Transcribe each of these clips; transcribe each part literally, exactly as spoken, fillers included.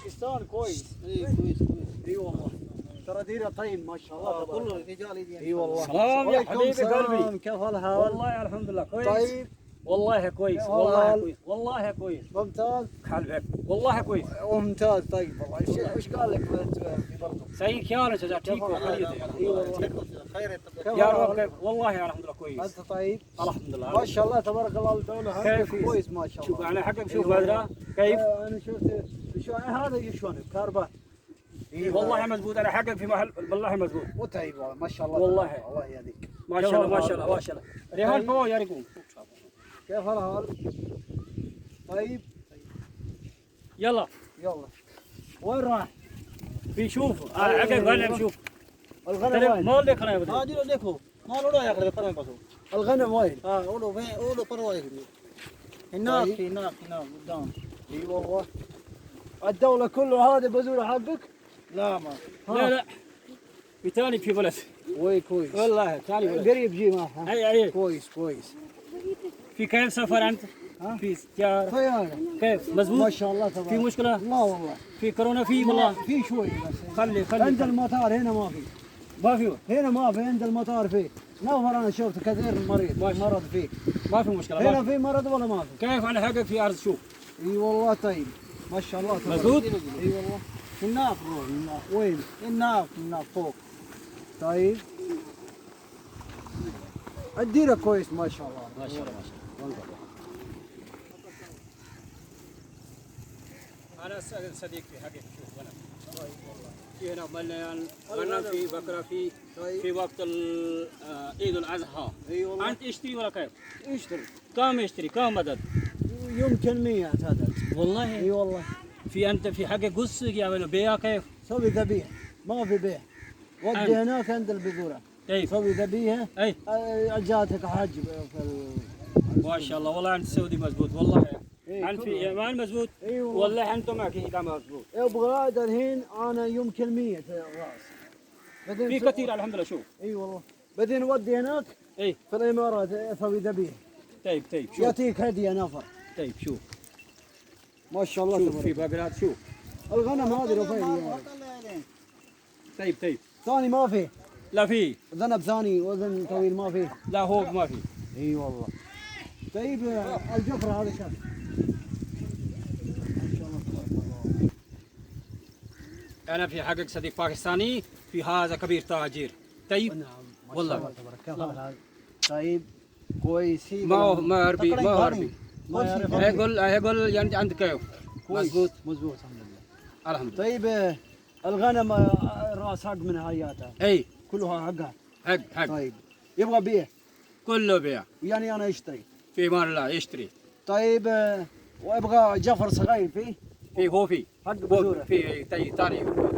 پاکستان کويس. اي، كويس، كويس. اي والله. ترى ديره طيب، ما شاء الله، آه، تبارك كله الله. رجال يدين. اي والله. سلام يا وعليكم حبيبي السلام. قلبي. كيف حالها؟ والله الحمد لله كويس. طيب. والله كويس، كيف والله حالك؟ كويس، والله كويس. ممتاز. حال بك. والله كويس. ممتاز، طيب والله. ايش، ايش قال لك انت في برضه؟ صحيح، خيال انت، ٹھیک ہو، خیریت ہے؟ اي والله. كيف يا حالك؟ رب، كيف؟ والله الحمد لله كويس. انت طيب؟ الحمد لله. ما شاء الله تبارك الله، الدولة ها؟ كيف؟ كويس ما شاء شوف الله. على حقك، شوف أيوة. هذا كيف؟ آه، أنا شفت شو هذا، شو شلونه؟ كهرباء. إي والله مزبوط، على حقك في محل، والله مزبوط. وطيب والله، ما شاء الله والله. تبارك الله، الله يهديك. ما شاء الله، ما شاء الله، ما شاء الله. ريحان طيب. فوق يا ريكو. كيف الحال؟ طيب. يلا. يلا. وين راح؟ في شوف، آه، حقك غنم شوف. الغنم ترى وين؟ مال ديخنا يا ولد. ها، ديرو ديخو. مال اوڑا آ کھڑے، پریں پاسوں۔ الغنم وين؟ ہاں، اوڑو وے، اوڑو پروں آ کھڑے۔ ہناک، طيب. ہناک، ہناک، قدام۔ اي والله. الدولة كله هذا بزور حقك؟ لا، ما. ها. لا، لا. في تاني في بلد. وي، كويس. والله، تاني بلد. قريب جي ما، ها. اي، اي. كويس، كويس. في كيف سفر أنت؟ ها؟ في سيارة؟ طيارة. كيف؟ مزبوط؟ ما شاء الله تبارك. في مشكلة؟ لا والله. في كورونا في والله؟ في شوي بس. خلي، خلي، عند خلي. المطار هنا ما في. ما في؟ هنا ما في، عند المطار في. نوفر أنا شفت كثير المريض، ماشي. مرض فيه. ما في مشكلة، هنا ما في. في مرض ولا ما في؟ كيف على حقك في أرض شوف؟ إي والله طيب. ما شاء الله تبارك. مزبوط؟ إي والله. هناك روح، هناك. وين؟ هناك، هناك فوق. طيب. الديرة كويس، ما شاء الله. ما شاء الله، ما شاء الله. والله. أنا س-، صديق في حقك، شوف، غنم. في هنا مليان غنم، في بقرة، في، طيب. في وقت ال-، آه، عيد الأضحى. إي والله. أنت اشتري ولا كيف؟ اشتري. كم اشتري؟ كم عدد؟ يمكن مية عدد. والله؟ إي والله. في أنت في حقك قص يا ولد، بيع كيف؟ سوي ذبيح، ما في بيع. ودي أنت. هناك عند البذورة. أي. سوي ذبيحة. أي. آه، جاتك حج في ال-، ما شاء الله، والله أنت سعودي مزبوط، والله. إيه، أنت في كله. يمن مزبوط. إي والله. والله أنتم أكيد مزبوط. إيه، أبو غاد الحين أنا يمكن مية راس. بعدين في سو-، كثير، الحمد لله، شوف. إي والله. بعدين ودي هناك إي. في الإمارات، إيه، أسوي ذبيحة. طيب، طيب، شوف. يأتيك هدية نفر. طيب، شوف. ما شاء الله شوف، تبارك. في بقرات، شوف. الغنم هذه رفيع. طيب، طيب. ثاني ما في. لا، في. ذنب ثاني، وزن طويل ما في. لا، هو ما في. إي والله. طيب، آه، الجفرة هذه كم؟ ما شاء الله تبارك الله. أنا في حقك صديق باكستاني، في هذا كبير تاجر. طيب؟ نعم، ما شاء والله. الله تبارك. كيف حال هذا؟ طيب. كويس، هي ما هو، ما عربي، تقريباً ما هو عربي. ما يعرف عربي. هيقول، هيقول يعني عندك كيف؟ كويس. مزبوط. مزبوط، الحمد لله. الحمد لله. طيب، آه، الغنم، آه، راس حق من هياته. إي. كلها حقها. حق، حق. طيب. يبغى بيع. كله بيع. يعني أنا أشتري. في أمان الله، يشتري. طيب، آه، وأبغى جفر صغير فيه. في، هو في. حق هو بذورة. في، تي-، تاني. و-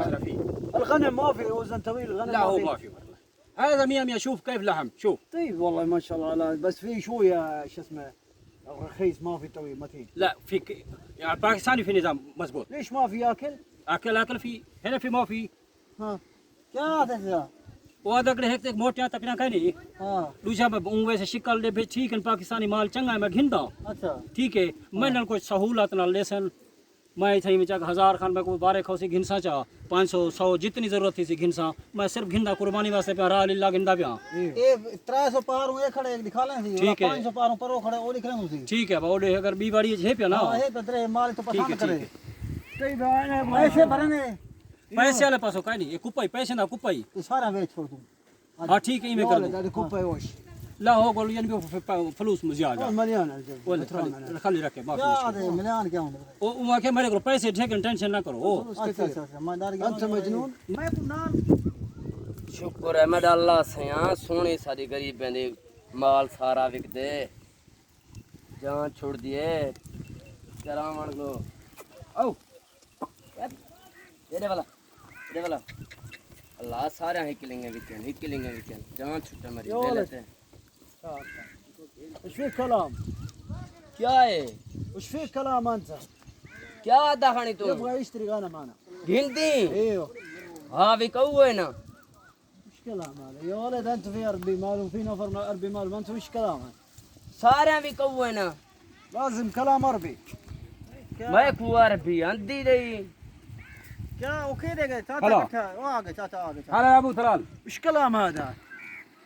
هذا في. الغنم ما في وزن طويل، الغنم لا، ما هو في. ما في والله. هذا مية مية، شوف كيف لحم، شوف. طيب والله ما شاء الله، لا، بس في شوية، شو اسمه، رخيص، ما في طويل، متين. لا، في ك-، يعني باكستاني في نظام مزبوط. ليش ما في ياكل؟ أكل، أكل في، هنا في ما في. ها. کیا تھے؟ وہ ادا کڑے ہک تے موٹیاں تکڑیاں کائنی۔ ہاں۔ دوجھا میں اوں ویسے شکل دے بھی ٹھیک ہن، پاکستانی مال چنگا ہے، میں گھندا۔ اچھا۔ ٹھیک ہے، میں ہاں۔ نال کوئی سہولت نال لیسن۔ میں اتھائی میں چاک ہزار خان میں کوئی بارے کھوسی گھنساں چا، پانچ سو، سو جتنی ضرورت تھی سی گھنساں۔ میں صرف گھندا قربانی واسطے پیا، راہ للہ گھندا پیا۔ اے ترے سو پاروں اے کھڑے دکھا لیں سی، ٹھیک ہے۔ پانچ سو پاروں پرو کھڑے او دکھ رہے سی۔ ٹھیک ہے، با، اوڈے اگر بی باری ہے پیا نا۔ ہاں، اے پترے مال تو ٹھیک ہے، پسند کرے۔ ٹھیک ہے۔ پیسے بھرنے۔ پیسے والے پاسوں کائنی، یہ کپائی، پیسے نہ کپائی۔ یہ سارا ویچ چھوڑ دوں۔ ہاں، ٹھیک ہے، ایویں کر دوں۔ کپائی ہوش۔ لا، ہو گول، یعنی کہ ف-، ف-، فلوس مزیاد ہے۔ مليان ہے۔ خالی رکھے، معافی۔ یار، مليان کیا ہوندا؟ او، او آکھے میرے کول پیسے ٹھیک ہیں، ٹینشن نہ کرو۔ او۔ اچھا، اچھا، اچھا، میں ڈر گیا۔ انت مجنون۔ میں تو نال۔ شکر ہے، میں اللہ سیاں، سوہݨی ساݙی غریبیں دی مال سارا وکدے۔ جان چھوڑ دیے۔ کراوݨ کو۔ او۔ ایݙے والا، ایݙے والا۔ اللہ، سارے ہک لنگے وچ ہن، ہک لنگے وچ ہن۔ جان چھٹے مری، یو بے لے۔ لتے۔ ايش فيك كلام؟ کیا ہے؟ ايش فيك كلام انت؟ کیا آہدا کھڑیں توں؟ يبغى يشتري غنم انا۔ گھندیں؟ ايوه۔ ہاں، وکاؤ ہے نا۔ ايش كلام هذا؟ يا ولد، انت في عربي مال وفي نفر عربي مال، ما انت وش كلام هذا؟ سارے وکاؤ ہے نا۔ لازم كلام عربي۔ میں کو عربی آندی نہیں۔ کیا اوکے دے گئے چاچا؟ ہلو۔ اٹھا، او آ گئے چاچا، آ گئے چاچا۔ ہلو ابو طلال۔ ايش كلام هذا؟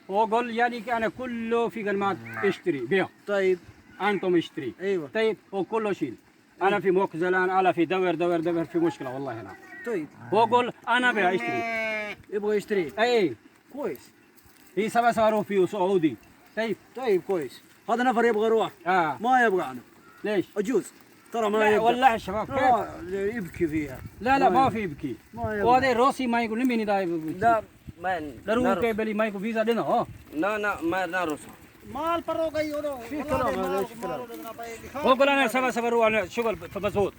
وقل يعني كان كله في كلمات اشتري، بيع. طيب. أنتم اشتري. ايوه. طيب، وكله شيل. أنا في مخزلان، أنا في دور، دور، دور، في مشكلة والله أنا. طيب. وقل أنا بيع اشتري. يبغى يشتري. أي. كويس. هي سبع صاروخ فيه سعودي. طيب. طيب، كويس. هذا نفر يبغى يروح. آه. ما يبغى أنا. ليش؟ أجوز. ترى ما لا، يقدر. والله الشباب، كيف؟ آه، يبكي فيها. لا، لا، ما ما يبغى. في يبكي. ما يبغى. وهذا روسي ما يقول لي مين ده يبكي. لا، ما ضروري نروح. كي بلي ما يكون فيزا دينا، ها؟ لا، لا، ما نروح. مال پرو گئی اورو۔ شو والله كلام هذا؟ مال، شو كلام؟ مال ودنا پئے۔ وقل أنا سبع صاروخ، أنا شغل مضبوط.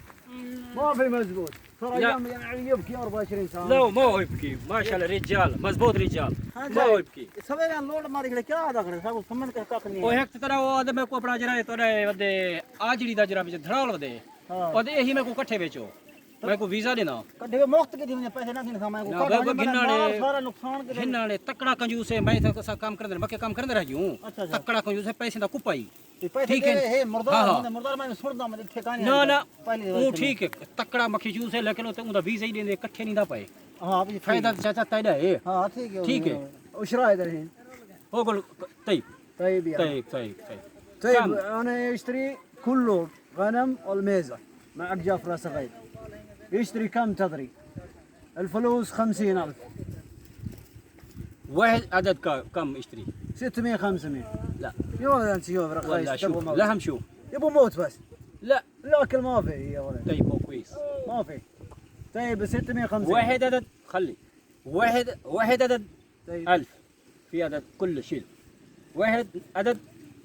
ما في مضبوط. ترى لا. يوم يعني يبكي أربعة وعشرين ساعة. لا، ما هو يبكي. ما شاء الله، رجال، مضبوط رجال. ہاں ما جی۔ ہو يبكي. سویرے لوڈ ماری کھڑے، کیا آدھا کھڑے؟ سب سمجھ کے حق نہیں ہے۔ او ہک تے تیرا او آدھے میکوں اپݨا جڑا ہے، تیرا ہے ودے آجڑی دا جڑا وچ دھڑال ودے۔ ہاں۔ ودے یہی میکوں کٹھے وچو۔ میکوں ویزا ݙینا۔ کٹھے مفت کے دیونے پیسے نہ گھن سا، میں کو نہ، کٹھا وہ نہیں، میں گھنانے، مال سارا نقصان کے گھنانے، تکڑا کنجوس ہے، میں تھا سا کام کرندے، مکے کام کرندے رہ گیوں۔ اچھا، اچھا۔ تکڑا کنجوس ہے، پیسے دا کپا ہی۔ تے پیسے ٹھیک ہے۔ دے، ہے، مردار، ہاں، ہاں۔ مردار میں سݨدا، میں ݙٹھے کائنی نہ، نہ۔ پہلی وار او سݨدا۔ ٹھیک ہے، تکڑا مکھی جوس ہے، لیکن او تے اوندا ویزا ہی ݙیندے، کٹھے نہیں دا پئے۔ ہاں، اب یہ فائدہ ٹھیک ہے۔ تے چاچا تیݙا ہے۔ ہاں، ٹھیک ہے، ٹھیک ہے۔ او شرائط رہے۔ او گل، طيب۔ طيب يعني۔ طيب، طيب، طيب۔ طيب، كم؟ أنا أشتري كله غنم والميزة مع جاف راس غير. يشتري كم تدري؟ الفلوس خمسين ألف. واحد عدد كا-، كم اشتري؟ ستمية، خمسمية. لا. يا ولد أنت شوف، رخيص، والله شوف، تبغى موت. لا، هم شوف. يبغى موت بس. لا. لا، أكل ما في يا ولد. طيب، هو كويس. ما في. طيب، ستمية، خمسمية. واحد عدد، خلي. واحد، واحد عدد طيب. ألف. في عدد كله شيل. واحد عدد،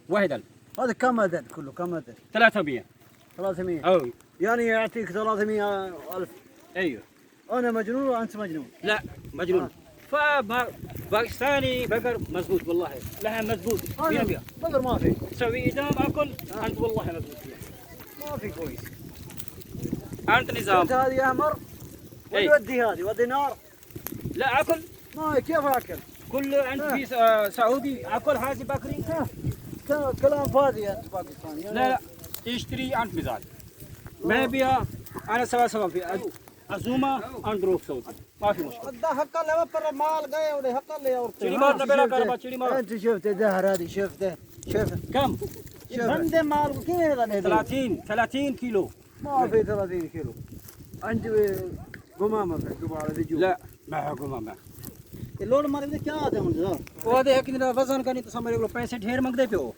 واحد ألف. هذا كم عدد كله؟ كم عدد؟ ثلاثمية. ثلاثمية. أو. يعني يعطيك ثلاثمية ألف. أيوه. أنا مجنون وأنت مجنون. لا، مجنون. آه. فبا-، باكستاني بقر مزبوط والله. لحم مزبوط. أنا مية مية. بقر ما في. تسوي إدام أكل، آه. أنت والله مزبوط فيها. ما في كويس. أنت نظام. شفت هذه يا أحمر؟ إيه. وين ودي هذه؟ ودي نار. لا، أكل. ما، كيف أكل؟ كله أنت آه. في س-، آه، سعودي، أكل هذه بكري. آه. ك-، كلام فاضي أنت باكستاني. لا، لا، اشتري أنت مزاج. ما بيها، أنا سوا سوا في عز-، عزومة أنت روح سعودي. ما في مشكلة. دا حق لے پر مال گئے، اوڑے حق لے اور چڑی مار نہ بیڑا کر، با چڑی مار۔ انت شفت دهر هذه، شفت، شفت. كم؟ شفت. بندے مال کو کیویں دا دے دے؟ ثلاثين، ثلاثين كيلو. ما في ثلاثين كيلو. عندي قمامة في القمامة دي جوا. لا، ما هو قمامة. یہ لوڈ مارے تے کیا آتے ہیں؟ وہ آتے ہیں کہ میرا وزن کا نہیں تو سمجھ لو، پیسے ڈھیر مانگتے پہ ہو۔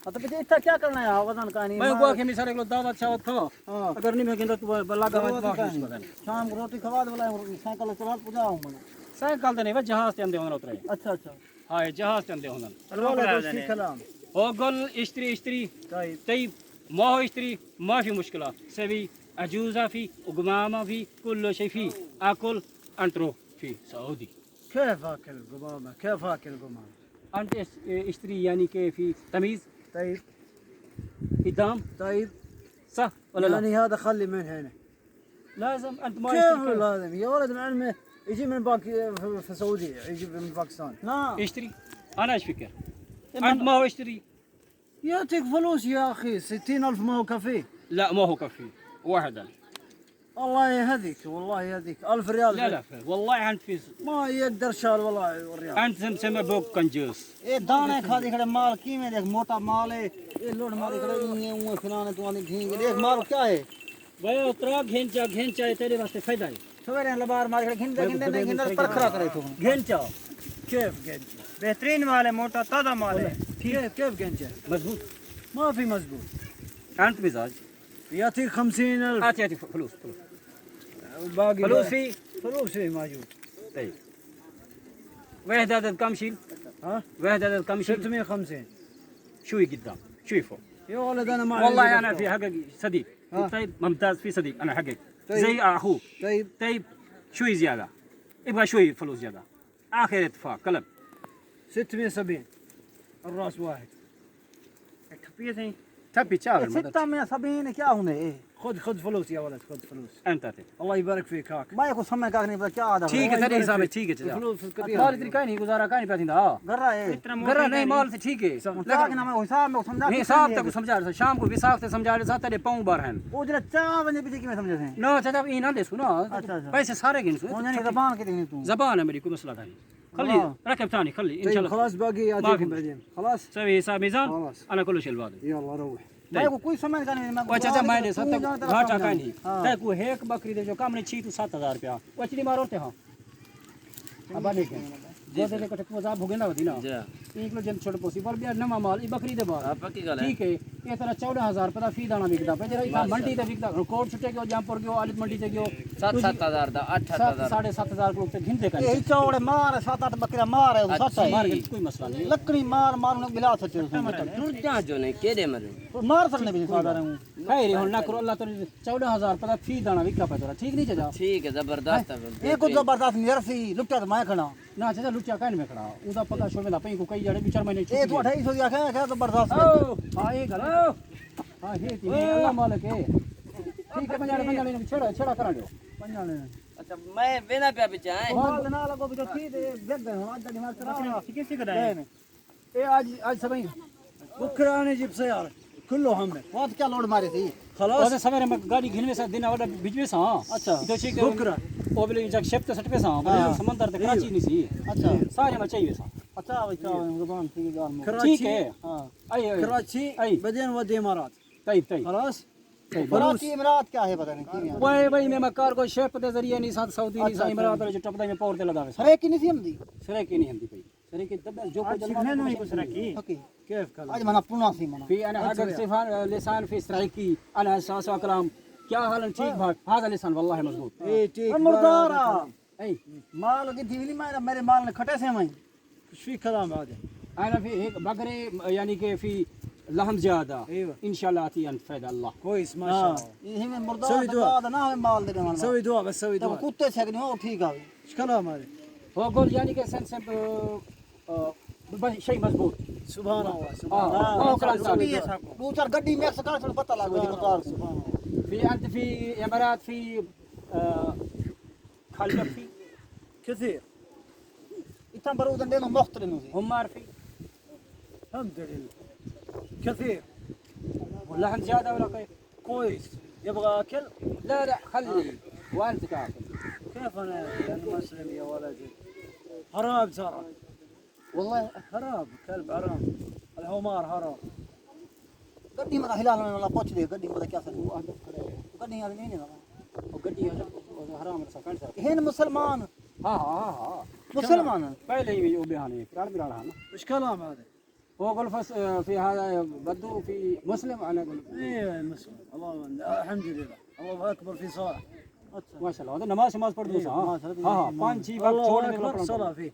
ہاں، تو پھر اتنا کیا کرنا ہے؟ وزن کا نہیں، میں مال کو آخر میں سارے کو دعوت شاوت تھا۔ ہاں۔ اگر نہیں میں کہندا تو بلا کا ضرورت مت کا نہیں۔ شام کو روٹی کھوا دے، بلا سائیکل چلا پجا ہوں میں۔ سائیکل تے نہیں، بس جہاز تے اندے ہوندن اترے۔ اچھا، اچھا۔ ہائے، جہاز تے اندے ہوندن۔ اللہ دوستی کلام۔ او گل اشتری، اشتری۔ طيب۔ طيب، ما هو اشتري، ما في مشكلة. سوي، عجوزة في، وقمامة في، كل شيء في. أكل، أنترو في سعودي. كيف أكل قمامة؟ كيف أكل قمامة؟ أنت اش-، اشتري يعني كيف في تمييز؟ طيب. إدام؟ طيب. صح ولا لا؟ يعني هذا خلي من هنا. لازم أنت ما كيف يشتري كذا. لازم؟ يا ولد معلمة يجي من باك-، في، في السعودية، يجي من باكستان. لا. يشتري؟ أنا إيش فكر؟ إما أنت ما هو يشتري؟ يعطيك فلوس يا أخي، ستين ألف ما هو كفي. لا، ما هو كفي. واحد ألف. الله يهديك، والله يهديك. ألف ريال لا، في لا، في، والله أنت في س- ما يقدر شال والله والريال. أنت سم-، سمع بوك كنجوس. اے دانے کھادی کھڑے مال کیویں دیکھ، موٹا مال ہے۔ اے لوڈ ماری کھڑے، ایں اوں فلانے تو آندی ڈھینگ۔ دیکھ مال کیا ہے؟ بھائی، اترا گھن چا، گھن چا، اے تیرے واسطے فائدہ ہے۔ سویرے لبار مار کے گھن دے، گھن دے، نہیں گھن دے، پرکھرا کرے تو۔ گھن چا۔ کیف گھن چا؟ بہترین مال ہے، موٹا تازہ مال ہے۔ ٹھیک۔ کیف، کیف گھن چا؟ مضبوط۔ ما في مضبوط۔ أنت مزاج۔ يعطيك خمسين ألف۔ آتي، آتي، فلوس، فلوس۔ باقي فلوس في؟ فلوس في موجود۔ طيب۔ واحد عدد كم شيل؟ ها؟ واحد عدد كم شيل؟ ستمية وخمسين۔ شوي قدام، شوي فوق. يا ولد، أنا ما والله عندي أنا دكتور. في حقك صديق. ها. طيب، ممتاز، في صديق، أنا حقك. طيب. زي أخوك. طيب. طيب، شوي زيادة. يبغى شوي فلوس زيادة. آخر اتفاق، كلام. ستمية وسبعين. الراس واحد. ٹھپی ہے سائیں۔ تھپی چاول مدد۔ ستا میں سبین کیا ہوندے؟ خود، خود فلوس يا ولد، خود فلوس. انت تے. الله يبارك فيك هاك. میں کو سمجھ کا نہیں پتا کیا آدا. ٹھیک ہے، تیرے حساب ہے، ٹھیک ہے، چچا. فلوس کبھی مال اتنی کہیں نہیں، گزارا کہیں نہیں پیا تھیندا. گھر ہے. گھر نہیں، مال تے ٹھیک ہے. کیا کہ نہ میں حساب میں سمجھا نہیں، حساب تک سمجھا، شام کو وساخ تے سمجھا، ساتھ تیرے پاؤں بار ہیں. وہ جڑا چا ونجے پیچھے کیویں سمجھے سے؟ نہ، چچا، یہ نہ دے سنا. اچھا، اچھا. پیسے سارے گن سو. وہ نہیں، زبان کے دیں تو. زبان ہے میری، کوئی مسئلہ نہیں. خلي، ركب ثاني، خلي، إن شاء الله. خلاص، باقي يعطيكم بعدين. خلاص. سوي حساب ميزان. خلاص. أنا كل شيء الباقي. يلا، روح. طيب. میں کو کوئی سمجھ کا نہیں، میں کو واہ، چاچا، میں نے سب تک گھاٹا کا نہیں. ہاں. تے کو ایک بکری دے جو کم نے چھی تو سات ہزار روپیہ. وہ اچھلی مارو تے ہاں. ابا نہیں کہ. جی، سر. دے کو ٹکو زاب ہو گیا نا ودی نا. جی. ایک لو جن چھوڑ پوسی، پر بیا نواں مال، ای بکری دے بال. ہاں، پکی گال ہے. ٹھیک ہے. اے طرح چوݙاں ہزار پتہ فی داݨا وکدا پئے، جیڑھا اتھاں ماشاءاللہ. منڈی تے وکدا، کوٹ چھٹے ڳیو، جامپور ڳیو، عالد منڈی تے ڳیو. ست، ست ہزار دا، اٹھ، اٹھ ہزار. ساڑھے ست ہزار کوں تے گھندے کن. اے چوڑے مار، ست اٹھ بکرا مار ہے، اچھا. ست ہے. مار کے کوئی مسئلہ نہیں. لکڑی مار، مار نوں گلا سچے. ٹر جا جو نہیں، کیڑے مرے. مار سکنے بھی فائدہ نہیں. خیر ہے، ہݨ نہ کرو، اللہ تعالیٰ چوݙاں ہزار پتہ فی داݨا وکدا پئے تیرا، ٹھیک نہیں چچا؟ ٹھیک ہے، زبردست ہے. اے کو زبردست نہیں رسی، لٹا تے میں کھڑا. نہ چچا، لٹیا کائنی میں کھڑا. اوندا پتہ شو ویندا پئی کو کئی جاڑے ݙو چار مہینے اے چھٹی تو ہے. اٹھائیس سو دی آکھیا، آکھیا زبردست ہے. او، ہاں، اے گل. ہاں، ہی تے اللہ مالک ہے. ٹھیک ہے، پنجاڑے، پنجاڑے نوں چھڑا، چھڑا کراں ݙیو. پنجاڑے. اچھا، میں ویندا پیا پچھا، ہیں؟ مال نہ لڳو پچھا، تھی تے ویگ گئے، ہݨ اڄ دی مال کرا. ٹھیک ہے، ٹھیک ہے. اے اڄ، اڄ سبھیں بکرا نے جی پسے یار، کلو ہم ہے. وقت کیا لوڈ مارے تھی؟ خلاص. او تے سویرے میں گاڑی گھن ویساں، دن وڈا بھج ویساں. اچھا. تو ٹھیک ہے. بکرا. او بلے جگ شپ تے سٹ ویساں، بلے ہاں. سمندر تے ایو. کراچی نہیں سی. اچھا. سارے میں چاہیے سا. اچھا، بھائی، کیا زبان سی گال مو. کراچی. ٹھیک ہے. ہاں. آئی، آئی. کراچی، آئی. بدین ودی امارات. طیب، طیب. خلاص. طیب. کراچی امارات کیا ہے پتہ نہیں کی ہے. وہ بھائی میں مکار کو شپ دے ذریعے نہیں ساتھ سعودی نہیں اچھا، ساتھ اچھا. امارات والے جو ٹپ دے میں پور تے لگا ویساں. سرے کی نہیں سی ہمدی؟ سرے کی نہیں ہمدی بھائی. سرے کی دبل جو اچھا، کچھ میں نہیں کچھ رکھی. اوکے. کیف کھلا؟ اڄ منا پونا سی منا. في، أنا حق اچھا. صفان، لسان في سرائيكي، أنا ساسو أكرام. کیا حال ہے؟ ٹھیک بھائی. هذا لسان والله مضبوط. اے ٹھیک اے مردار بات ہے. اے. مال کی تھی نہیں، میرے، میرے مال نے کھٹے سے میں. شو کلام هذا؟ أنا في هيك بقري، يعني كيف في لحم زيادة. ايوه. إن شاء الله أتي أنت فائدة الله. كويس، ما شاء الله. یہ میں مردار سوي دعاء. نہ ہوئے مال دے دیوان. سوي دعاء، بس سوي دعاء. کتے سے نہیں ہو، ٹھیک ہے. ايش كلام هذا؟ هو قول يعني كيف سن سن، آه، آه، بس شيء مضبوط. سبحان الله، سبحان الله. آه، آه، كلام ثابت. دو چار گڈی میں سکار چھوڑ پتہ لگ گئی سبحان مردار. الله، سبحان الله. في أنت في إمارات في، آه، خالد في؟ كثير. اتھاں برو دندے نو مخت رہنو سی. هم ما عارفين. الحمد لله. كثير. واللحم زيادة ولا كيف؟ كويس. يبغى أكل؟ لا، لا، خلي. آه. وأنت تاكل. كيف أنا، أنا مسلم يا ولدي؟ حرام ترى. والله. حرام، كلب حرام. الحمار حرام. گڈی مطلب ہلا لینے والا پوچھ دے، گڈی مطلب کیا سر؟ وہ آدھا کھڑا ہے۔ گڈی آدمی نہیں نا۔ وہ گڈی آدھا، وہ حرام رسا کھڑ سا۔ ہن مسلمان۔ ہاں، ہاں، ہاں، ہاں۔ مسلمان۔ پہلے ہی وہ بیان ہے، پراڑ پراڑ ہے نا۔ ايش كلام هذا؟ هو قال فس-، في هذا بدو في مسلم، أنا أقول ايه مسلم. الله، الحمد لله. الله أكبر في صلاة. اچھا۔ ماشاءاللہ، وہ تو نماز، نماز پڑھ دو ايه، سا، ہاں۔ ماشاءاللہ، ہاں، ہاں، نماز۔ پانچ ہی وقت الله چھوڑنے أكبر، والا صلاة فيه.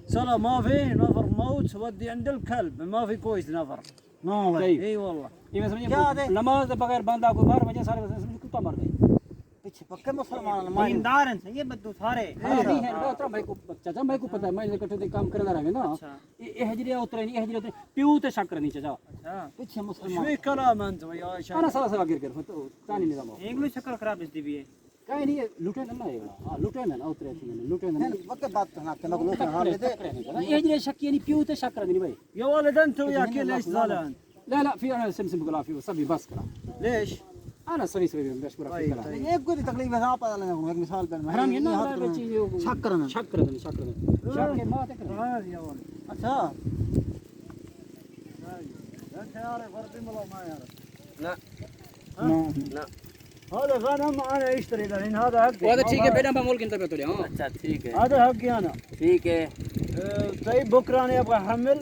صلاة ما في نفر موت ودي عند الكلب، ما في كويس نفر. نو بھائی۔ طيب۔ اي والله۔ یہ میں سمجھے کیا ہے؟ نماز دے بغیر بندہ کوئی مر وجہ سارے سمجھ کتا مر گئے۔ پچھے پکے مسلمان ہیں، مائیں۔ دیندار ہیں، یہ بدو سارے۔ ہاں، نہیں ہے، وہ تو میں کو، چاچا، میں کو پتہ ہے، میں اکٹھے دے کام کردا رہے نا۔ اچھا۔ اے، اے ہجری اترے نہیں، اے ہجری اترے، پیو تے شک کرنی چاچا۔ اچھا۔ پچھے مسلمان۔ شوی کلام انت یا شاہ۔ انا سوا سوا گر گر، تو تانی نظام۔ ایک لو شکر خراب اس دی بھی ہے۔ کہیں نہیں، لٹے نہ، نہ، ہاں، لٹے نہ، اترے تھی، لٹے نہ۔ نہیں، وقت بات نہ، کہ لوگ، لوگ ہاں، لے دے۔ اے ہجری شک نہیں، پیو تے شک کرنی بھائی۔ يا ولد انت ويا كل ايش زعلان؟ لا، لا، في أنا سمسم بقول في صبي بس كلام. ليش؟ أنا صبي صبي بس برا في طيب، كلام. طيب. ایک کوئی تکلیف ہے، آپ پتہ لگا، ایک مثال پر میں۔ حرام یہ نہ یہ ہاتھ رہے کرنا۔ چیز، شک کرنا۔ شک کرنا، شک کرنا۔ شک کے ماں تک کرنا۔ ہاں، یا واللہ۔ اچھا۔ انت يا عارف، فرد ملا ما يعرف. لا۔ ہاں؟ لا۔ هذا غنم أنا أشتري الحين، هذا حقي، وهذا ما ٹھیک ہے، بعرف. بیٹا، میں مول کنتا پہ تو لے، ہاں۔ اچھا، ٹھیک ہے۔ هذا حقي أنا. ٹھیک ہے۔ آه، طيب، بكرة أنا أبغى أحمل،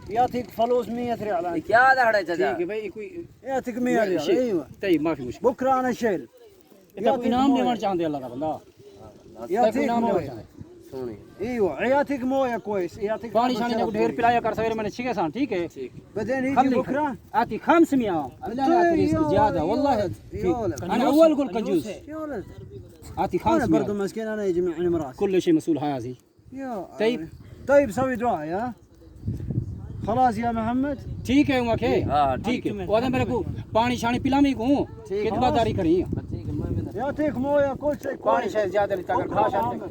يعطيك فلوس مية ريال أنت. کیا دا ہے چاچا؟ ٹھیک ہے بھائی، کوئی يعطيك مية ريال، شيء. ايوه. طيب، ما في مشكلة. بكرة أنا شيل. انت کوئی يعطيك انعام موية. ݙیوݨ چاہندے اللہ دا بندہ۔ يعطيك موية. سوہݨی۔ ايوه، يعطيك موية كويس، يعطيك پاݨی شاݨی نہ ڈھیر پلایا کر، سویرے میں نے چھکے سان، ٹھیک ہے؟ ٹھیک۔ بعدين يجي خلي۔ بكرة. آتي خمسمية۔ لا، لا، آتي يا، رزق يا، زيادة، يا والله ولد، يا ولد. أنا أول أقول كنجوس. يا ولد. آتي أنا خمسمية. برضو مسكين، أنا يجي من عين مراسي. كل شيء مسؤول هذه. يا طيب. طيب، سوي دعاء، يا. خلاص یا محمد۔ ٹھیک ہے، ہوں آکھے۔ ہاں، ٹھیک ہے۔ وہ آدھا میرے کو پانی شانی پلاویں کو، کہ دعا داری کریں۔ یا ٹھیک مو یا کچھ پانی شاید زیادہ نہیں، تاکہ کھا شاید۔